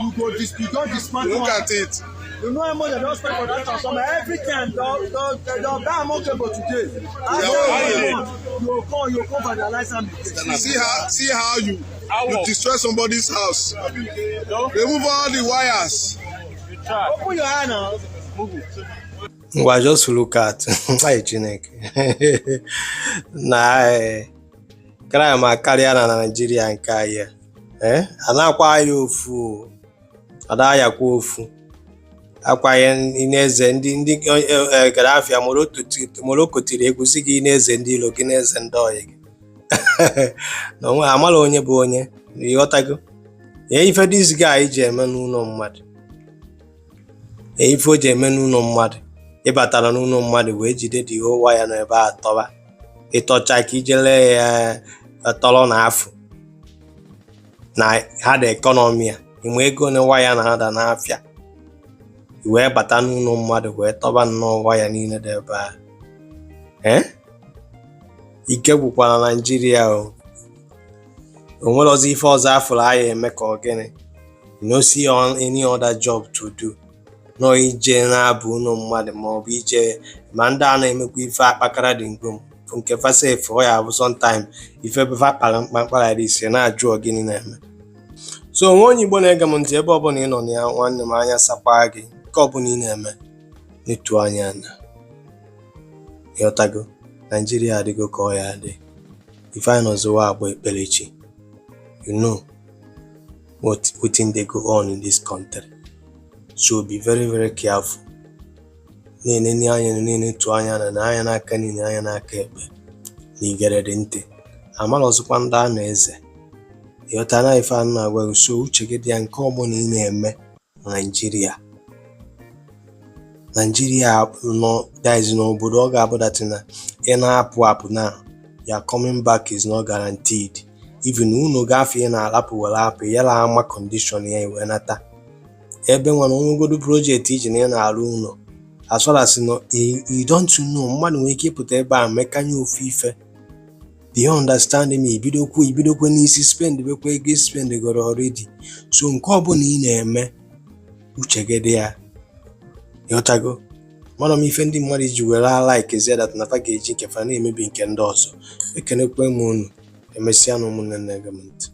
You go dis you don dismantle Look am. at it. You know how much dem don spend for that transformer? Every time don don buy am okay for today. After Yeah. 1 month, you go come vandalize am again. See how you destroy somebody's house. Remove all the wires. Open your eye now. Ngwa, just look at. Ai, Chineke na crime akarịa na Naịjirịa nke anyị a. A na-akwa ya ofu o. Ada yakwa ofu akwa ya n'eze ndị gara afịa. Morocco tiri egwu sị gị n'eze ndị ilo gị, n'eze ndị ọyị gị na onwe amala onye bụ onye. Ịghọtago ihe ife this guy ji eme n'ụlọ mmadụ? Ihe ife o ji eme n'ụlọ mmadụ, ịbatara n'ụlọ mmadụ wee jide the whole wire nọ ebe a tọba ịtọcha ka ije lee ya tọrọ na afọ na ha da economy a. Ịma ego na waya na-ada n'afịa, i wee bata n'ụlọ mmadụ wee tọba nnọọ waya niile dị ebe a. Ike gwụkwara Naijiria o. O nwere ọzọ ife ọzọ afụrụ aya eme ka ọ gịnị? You no see on any other job to do nọ ije na-abụ ụlọ mmadụ, ma ọ bụ ije ma ndị a na-emekwa ife akpakara dị ngom nke fasef. Ọ ya bụ sometime ife be fa kpara mkpamkpa like this, ị na-ajụ ọ gịnị na-eme. So onwe onye Igbo na-ege m ntị, ebe ọbụla ị nọ na ya, nwanne m, anya sakwa gị. Nke ọbụla ị na-eme, netuo anya na ịghọtago. Naijiria adịgo ka ọ ya adị. Ife anyị nọziwa agba ekperechi. You know what wetin dey go on in this country, so be very, very careful. Na-enene anya, na-enetu anya na anya n'aka niile, anya n'aka ekpe na igere dị ntị amarọzikwa ndị a na-eze. Ịghọta na ife a na-agwa gị? So uche gị dị ya nke ọbụla ị na-eme na Naijiria. Naijiria nọ, that is, n'obodo ọ ga-abụ that na ị na-apụ apụ na your coming back is not guaranteed. Even unu gafee ị na-alapụ were apụ yala ama condition ya wee nata ebe nwere onwegodu project iji na ị na-arụ ụlọ. As far as no, you don't know, mmadụ nwere ike ịpụta ebe a mekanye ofu ife. Do you understand me? Ibidokwe n'isi spend bekwa ego spend goro already. So nke ọbụla ị na-eme, uche gị dị ya. Ịghọtago? Mara m ife ndị mmadụ ji were like zie that na fa ga-eji nke fa na-emebi nke ndị ọzọ. Ekenekwe m unu. Emesịa na ụmụnne na-ege m ntị.